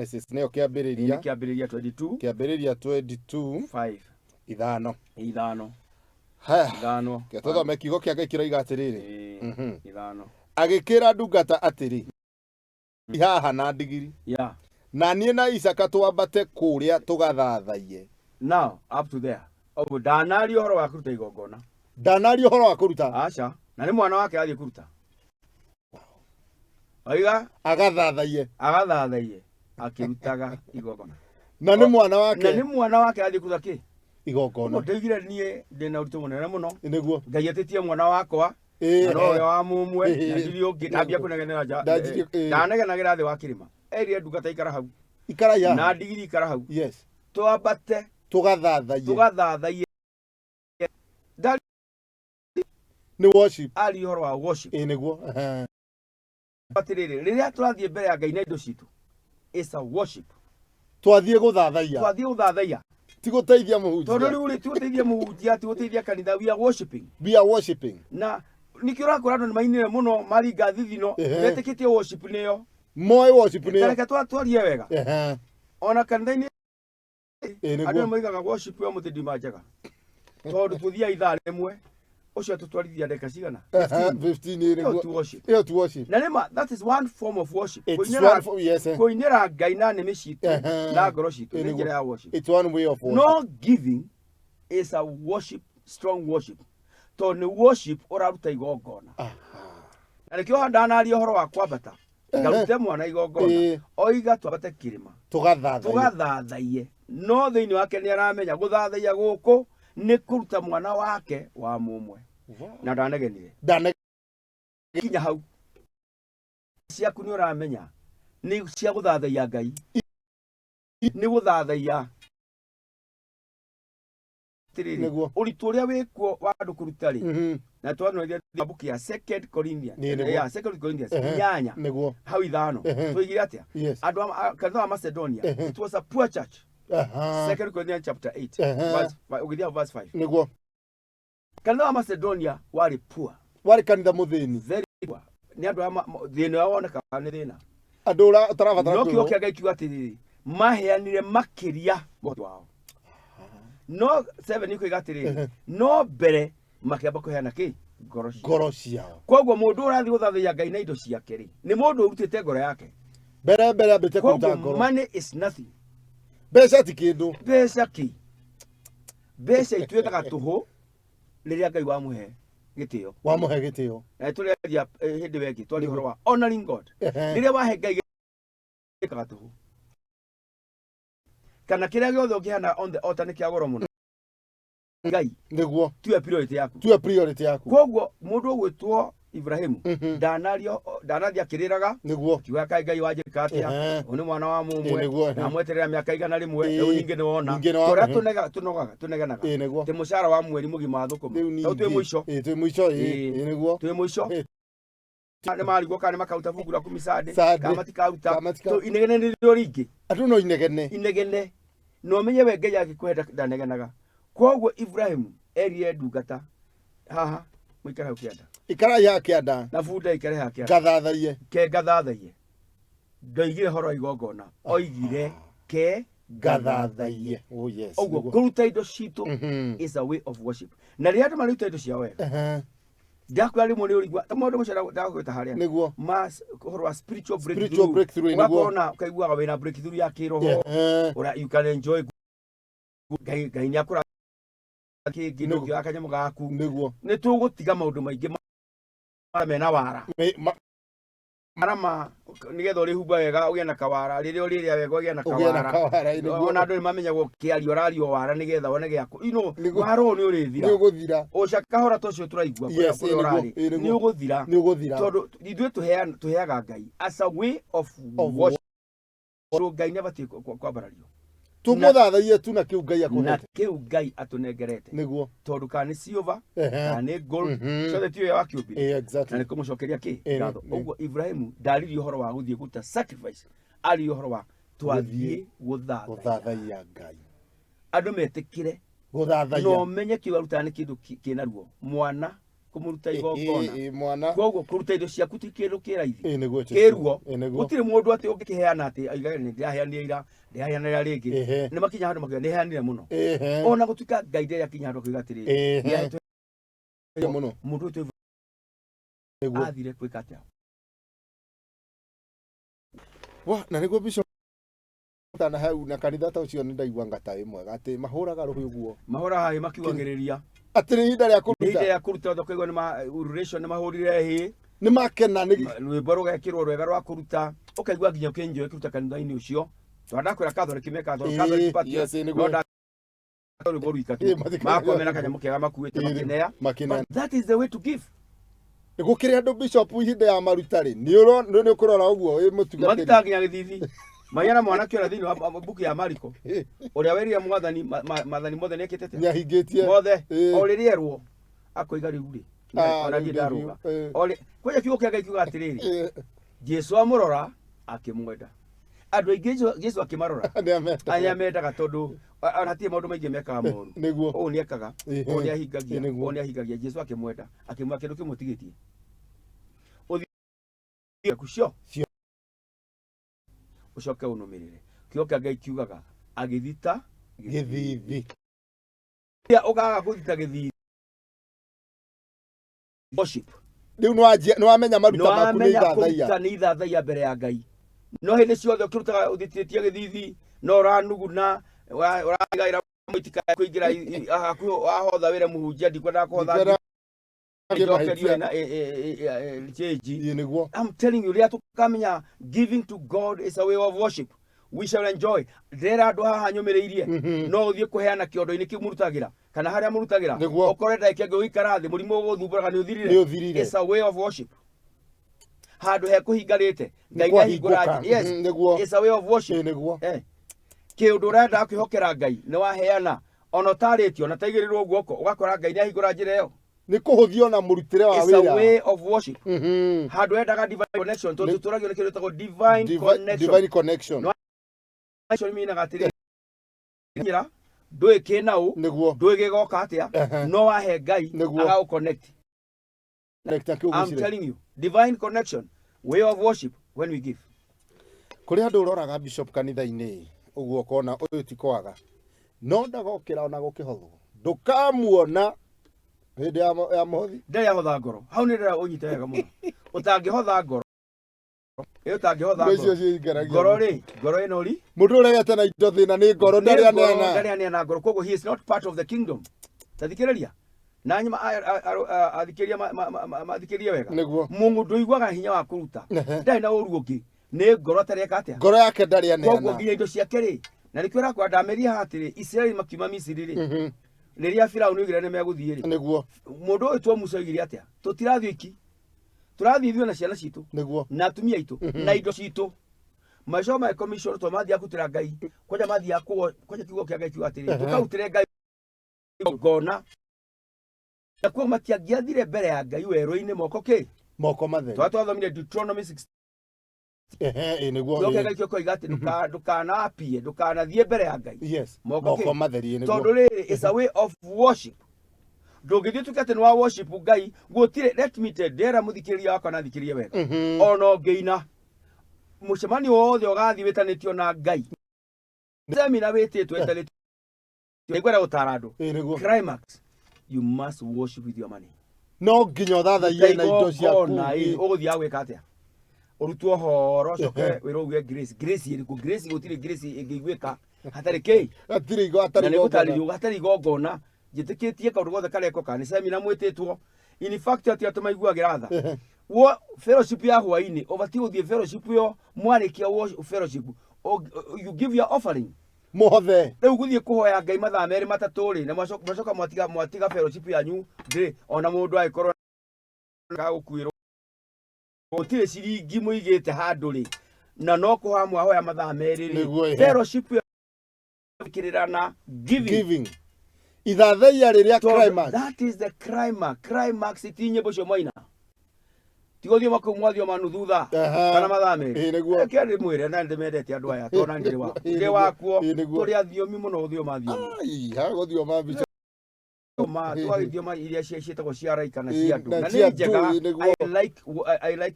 Genesis nĩyo Nĩ Kĩambĩrĩria. Kĩambĩrĩria 22. Kĩambĩrĩria 22. 5. Ithano. Ithano. Haya. Ithano. Reke tũthome kiugo kĩa Ngai kĩroiga atĩrĩrĩ. Ithano. Agĩkĩra ndungata atĩrĩ, haha na ndigiri, na niĩ na Isaka twambate kũrĩa tũgathathaiye. Now up to there, ũguo ndanaria ũhoro wa kũruta igongona. Ndanaria ũhoro wa kũruta. Aca, na nĩ mwana wake athiĩ kũruta, oiga agathathaiye. Agathathaiye akĩrutaga igongona. Na nĩ mwana na wake. Nĩ mwana wake athiĩ kũruta kĩ? Igongona. Ũguo ndoigire niĩ ndĩna ũritũ mũnene mũno. Ngai etĩtie mwana wakwa, na nowe wa mũmwe, na ndirĩ ũngĩ ndambia kũnegenera nja. Ndanjirie, Ndanegenagĩra thĩ wa kĩrĩma, erire ndungata, ikara hau. Ikara ya. Na ndigiri, ikara hau. Twambate. Tũgathathaiye. Tũgathathaiye. Nĩ worship. Ari ũhoro wa worship. Ĩ nĩguo. Ehe. Atĩrĩrĩ, rĩrĩa tũrathiĩ mbere ya Ngai na indo citũ, it's a worship. Twathiĩ gũthathaiya. Twathiĩ gũthathaiya. Ti gũteithia tondũ mũhunjia. Rĩu rĩ, ti gũteithia mũhunjia, ti gũteithia kanitha, we are worshiping. We are worshiping. Na nĩkĩo ũrakora andũ nĩ mainire mũno maringa thithino. Metĩkĩtie worship nĩyo. Moĩ worship nĩyo. Tareke twarie wega. Ona kanitha-inĩ, Ĩ andũ nĩ nĩguo. moigaga worship ya mũthĩ ndima njega, tondũ tũthiaga ithaa rĩmwe, ũcio tũtwarithia ndagĩka cigana? 15. 15, ĩ Ĩyo nĩguo. ti worship. Ĩyo ti worship. Na nĩma that is one form of worship. It's Kũinĩra one form, yes. kũinĩra Ngai na nĩmĩ citũ na ngoro citũ Ĩ nĩ nĩguo. njĩra ya worship. It's one way of worship. No, giving is a worship, strong worship, tondũ nĩ worship ũraruta igongona. Na nĩkĩo ndanaria ũhoro wa kwambata ngarute mwana igongona. Oiga twambate kĩrĩma. Tũgathathaiye. Tũgathathaiye, no thĩinĩ wake nĩ aramenya gũthathaiya gũkũ nĩ kũruta mwana wake wa mũmwe, na ndanegenire. Ndane. Kinya hau ciaku nĩ ũramenya nĩ cia gũthathaiya Ngai, nĩ gũthathaiya. Atĩrĩrĩ, ũritũ ũrĩa wĩkuo wa andũ kũruta rĩ, na twanonire book ya Second Corinthians. Nĩ, nĩguo. Ya Second Corinthians 8, hau 5. Tũigire atĩa? Andũ a kanitha wa Macedonia, it was a poor church. Second Corinthians chapter 8, verse ũgĩthiĩ hau verse 5. Kanitha wa Macedonia warĩ poor. Warĩ kanitha mũthĩni. Very poor. Nĩ andũ aya thĩna ũrĩa wonekaga nĩ thĩna. Andũ ũtarabatara No kiugo kwĩrwo. kĩa Ngai kiuga atĩrĩrĩ, maheanire makĩria ũhoti wao. No 7 ikoiga atĩrĩrĩ, no mbere makĩamba kũheana kĩ? Ngoro ciao. Ngoro ciao. Koguo mũndũ ũrathiĩ gũthathaiya Ngai na indo ciake rĩ, nĩ mũndũ ũrutĩte ngoro yake. Mbere ambĩte kũruta Koguo ngoro. money is nothing. Mbeca ti kĩndũ. Mbeca kĩ? Mbeca ituĩkaga tũhũ rĩrĩa Ngai wamũhe gĩtĩo. Wamũhe gĩtĩo. Na tũrĩaria hĩndĩ ĩyo ĩngĩ twaria ũhoro wa honoring God. Rĩrĩa wahe Ngai gĩtuĩkaga tũhũ, kana kĩrĩa gĩothe ũngĩheana on the altar nĩ kĩa goro mũno. Ngai tiwe priority yaku. Tiwe priority yaku. Koguo mũndũ ũgwĩtwo Ibrahimu ndanario, ndanathiĩ akĩrĩraga, akiuga, "Kaĩ Ngai wanjĩka atĩa? Ũyũ nĩ mwana wa mũmwe, ndamweterera mĩaka 100." Rĩu ningĩ nĩ wona Ningĩ nĩ tũrĩa tũnogaga tũnegenaga Ĩ nĩguo. tĩ mũcara wa mweri mũgima wa thũkũma. Rĩu Tondũ twĩ ningĩ. mũico. Ĩ twĩ mũico, ĩ. Ĩ nĩguo. Twĩ mũico. Nĩ marigwo kana nĩ makaruta fungu rĩa kumi Sunday, Sunday. kana matikaruta. Kana Inegene nĩrĩo rĩingĩ. Andũ no inegene. Inegene, na ũmenye we Ngai angĩkũhe ndanegenaga. Koguo Ibrahimu erire ndungata, "Haha mũikare hau kĩanda." "Ikarai haha kĩanda." Na bunda ikare haha kĩanda. "Ngathathaiye." "Ke ngathathaiye." Ndoigire horo wa igongona, oigire ke ngathathaiye. Oh yes. Ũguo kũruta indo citũ is a way of worship. Na rĩrĩa andũ maruta indo ciao wega, ndakwĩra rĩmwe nĩ ũrigua ta maũndũ macio ndagwĩta harĩa ma ũhoro wa spiritual Spiritual breakthrough. breakthrough, nĩguo. Ũgakorwo na ũkaiguaga wĩna breakthrough ya kĩroho, ũrĩa you can enjoy. Ngai nĩ akũra kĩngĩ, ndũngĩoya kanyamũ gaku. Nĩ tũgũtiga maũndũ maingĩ mena wara. Marama nĩgetha ũrĩhumba wega ũgĩe na kawara, rĩrĩa ũrĩrĩa wega ũgĩe na Ũgĩe na kawara. Kawara, nĩguo. Ona andũ nĩ mamenyagwo kĩario ũrario wara nĩgetha wone gĩaku wara ũyũ nĩ ũrĩthira. Nĩ ũgũthira. Ũca kahora ta ũcio tũraigua kũrĩa Yes, kũrĩa ĩ nĩguo, ũrarĩ ĩ nĩguo. nĩ ũgũthira. Nĩ ũgũthira. Tondũ ithuĩ tũheaga Ngai as a way of Of worship. Tondũ Ngai nĩ abatiĩ kwambarario. Tũmũthathaiye tu na kĩu Ngai Na akũhete. kĩu Ngai atũnengerete. Tondũ kana nĩ silver, kana nĩ gold, ciothe tiwe wakĩũmbire. Na nĩ kũmũcokeria kĩ? Ngatho. Ũguo Ibrahimu ndaririe ũhoro wa gũthiĩ kũruta sacrifice, aririe ũhoro wa twathiĩ gũthathaiya. Gũthathaiya Ngai. Andũ metĩkĩre na Gũthathaiya. ũmenye kĩu arutaga nĩ kĩndũ kĩna ruo mwana. Kũmũruta igongona. Ĩ, mwana. Koguo kũruta indo ciaku ti kĩndũ kĩ raithi. Ĩ, nĩguo Jesu. Kĩruo. Ĩ, nĩguo. Gũtirĩ mũndũ atĩ ũngĩkĩheana atĩ aigage nĩ ndĩraheanire ira, ndĩraheanĩra rĩngĩ. Nĩ makinya handũ makiuga nĩheanire mũno. Ona gũtuĩka Ngai ndarĩ akinya handũ akiuga atĩrĩrĩ, nĩahetwo Mũno. Mũndũ ũyũ athire gwĩka atĩa? Wa, na nĩguo bishop na hau na kanitha ta ũcio nĩ ndaigua ngata wĩ mwega atĩ mahũraga rũhĩ ũguo. Mahũra haĩ makiugagĩrĩria. Atĩ nĩ ihinda rĩa Nĩ kũruta. ihinda rĩa kũruta ũkaigua nĩ ma ururation nĩ mahũrire hĩ. Nĩ makena nĩ Rwĩmbo rũgekĩrwo rwega rwa kũruta, ũkaigua nginya ũkĩenjoy kũruta kanitha-inĩ ũcio. Tondũ ndakwĩra Catholic mekaga tondũ Catholic party Yes, nĩguo. no rwĩmbo rwika tu. Magakorwo mena kanyamũ kega makuĩte makĩnea. Makĩnea. But that is the way to give. Gũkĩrĩ andũ bishop ihinda ya maruta rĩ, nĩ ũkũrora ũguo wĩ mũtungatĩri. Mathitaga nginya gĩthithi. Magĩa na mwanake ũrĩa thĩinĩ wa mbuku ya Mariko ũrĩa werire mwathani maathani mothe nĩekĩte atĩa? Nĩahingĩtie. Mothe. O rĩrĩa erwo akoiga rĩu rĩ, ona rĩu niĩ ndĩ ndarũga. biũ. Kwanja kiugo kĩa Ngai kiuga atĩrĩrĩ, Jesu amũrora akĩmwenda. Andũ aingĩ Jesu akĩmarora Nĩamenda. nĩamendaga tondũ ona hatirĩ maũndũ maingĩ mekaga moru. Ũũ nĩekaga, ũũ nĩahingagia, ũũ nĩahingagia. Jesu akĩmwenda, akĩmwĩra kĩndũ kĩmwe ũtigĩtie. Ũthiĩ cio Cio. Ũcoke ũnũmĩrĩre. Kiugo kĩa Ngai kiugaga agĩthita gĩthithi. Rĩrĩa ũkaga gũthita gĩthithi worship. Rĩu nĩwamenya maruta maku nĩ Nĩwamenya ithathaiya. kũruta nĩ ithathaiya mbere ya Ngai. No hĩndĩ ciothe ũkĩrutaga ũthitĩtie gĩthithi, no ũranuguna, ũragaĩra mũitikae kũingĩra hakuhĩ wahotha wĩre mũhunjia ndikwendaga kũhotha Ndikwenda njokerio mahĩtia. ĩna change. Ĩ, nĩguo. I'm telling you, rĩrĩa tũkamenya giving to God is a way of worship, we shall enjoy. Ndĩrera andũ haha nyũmĩrĩirie, no ũthiĩ kũheana kĩondo-inĩ kĩu mũrutagĩra kana harĩa mũrutagĩra, ũkore ndagĩka ĩngĩ ũgĩikara thĩ mũrimũ ũgũthumbũraga nĩ ũthirire. Nĩ ũthirire. It's a way of worship. Handũ hekũhingarĩte Ngai nĩahingũra Kwahingũka. njĩra. Yes. Nĩguo. It's a way of worship. Ĩ, nĩguo. Kĩũndũ ũrenda kwĩhokera Ngai nĩ waheana ona ũtarĩtio ona taigĩrĩrwo guoko ũgakora Ngai nĩahingũra njĩra ĩyo. Nĩ kũhũthio na mũrutĩre wa It's a wĩra. way of worship. Handũ endaga divine connection tondũ tũtũragio nĩ kĩndũ gĩtagwo divine connection. Divine connection. No. Connection meaning atĩrĩrĩ, nyĩra ndũĩ kĩna ũ, ndũĩ gĩgoka atĩa, no wahe Ngai agagũ connect. Connect I'm akĩũgucire. telling you, divine connection, way of worship when we give. Kũrĩ andũ ũroraga bishop kanitha-inĩ ũguo ũkona ũyũ ti kwaga no ndagokĩra ona gũkĩhothwo ndũkamuona hĩndĩ ya mũhothi. Ndarĩ ahotha ngoro hau nĩ ndĩrenda ũnyite wega mũno. Ũtangĩhotha ngoro ĩ, ũtangĩhotha Indo icio ngoro ciingaragia ngoro rĩ, ngoro ĩno ri mũndũ ũregete na indo thĩna nĩ ngoro ndarĩ nĩ ngoro, aneana. Ndarĩ aneana ngoro, koguo he is not part of the kingdom. Ta thikĩrĩria na nyuma athikĩrĩria mathikĩrĩrie wega. Mũndũ ndũiguaga hinya wa kũruta ndarĩ na ũru ũngĩ nĩ ngoro atareka atĩa? Ngoro yake ndarĩ Koguo aneana. nginya indo ciake rĩ, na nĩkĩo ũrakora ndameria haha atĩrĩ, Isiraeli makiuma Misiri rĩ, rĩrĩa Firaũni oigire nĩ megũthiĩ rĩ, mũndũ ũyũ tuo Musa oigire atĩa? Tũtirathiĩ iki, tũrathiĩ ithuĩ na ciana citũ na atumia aitũ na indo citũ. Maico ma commission to mathiaga kũrutĩra Ngai kwanja, mathiaga kwanja kiugo kĩa Ngai kiuga atĩrĩ, tũkarutĩre Ngai ngona nakuo matiangĩathire mbere ya Ngai werũ-inĩ moko kĩ? Moko matheri. Twa twathomire Deuteronomy 6. Ehe, ĩ, nĩguo. Kiugo kĩa Ngai kĩo koiga atĩ ndũkanapie, ndũkanathiĩ mbere ya Ngai moko moko kĩ? matheri, ĩ, nĩguo. Tondũ rĩrĩ, it's a way of worship. Ndũngĩthiĩ tuke atĩ nĩ wa worship Ngai gũtirĩ. Let me tell, ndĩrera mũthikĩrĩria wakwa na thikĩrĩrie wega. Ona ũngĩina mũcemanio wothe ũgathiĩ wĩtanĩtio na Ngai, semina wĩtĩtwo ĩtanĩtio, nĩngwenda gũtara andũ. Ĩ, nĩguo. Climax, you must worship with your money. No nginya ũthathaiye na indo ciaku. Igongona, ĩ, ũgũthiaga gwĩka atĩa? Ũrutwo horo ũcoke wĩrwo uge grace. Grace ĩrĩkũ? Grace gũtirĩ grace ĩngĩiguĩka hatarĩ kĩ? Hatirĩ igo Na hatarĩ nĩ igongona. gũtarĩrio hatarĩ igongona. Njĩtĩkĩtie kaũndũ gothe karekwo kana nĩ semina mwĩtĩtwo, in fact atĩ atĩ maiguagĩra tha wo fellowship ya hwainĩ, ũbatiĩ gũthiĩ fellowship ĩyo. Mwarĩkia fellowship, you give your offering. Mũhothe. Rĩu gũthiĩ kũhoya Ngai mathaa merĩ matatũ rĩ, na mwacoka mwatiga fellowship yanyu ndĩ ona mũndũ agĩkorwo gũkuĩrwo gũtirĩ ciringi mũigĩte handũ rĩ, na no kũhoya mwahoya mathaa merĩ rĩ. Nĩguo, ĩhe. Fellowship ĩyo kĩrĩra na giving. Giving ithathaiya rĩrĩa Tondũ climax. That is the climax. Climax ti nyĩmbo cio mwaina, tigo thiĩ makau mwathio manuthu thaa kana mathaa merĩ. Ĩ, nĩguo. Reke ndĩmwĩre na ndĩmendete andũ aya tondũ na ndĩrĩ wa Ĩ, ndĩ nĩguo. wakuo. Ĩ, nĩguo. Tũrĩ athiomi mũno, gũthioma thiomi. Ai, ha gũthioma mbica. Tũgagĩthioma iria ciĩtagwo cia raika na cia andũ na na cia nĩ njega. andũ, nĩguo. I like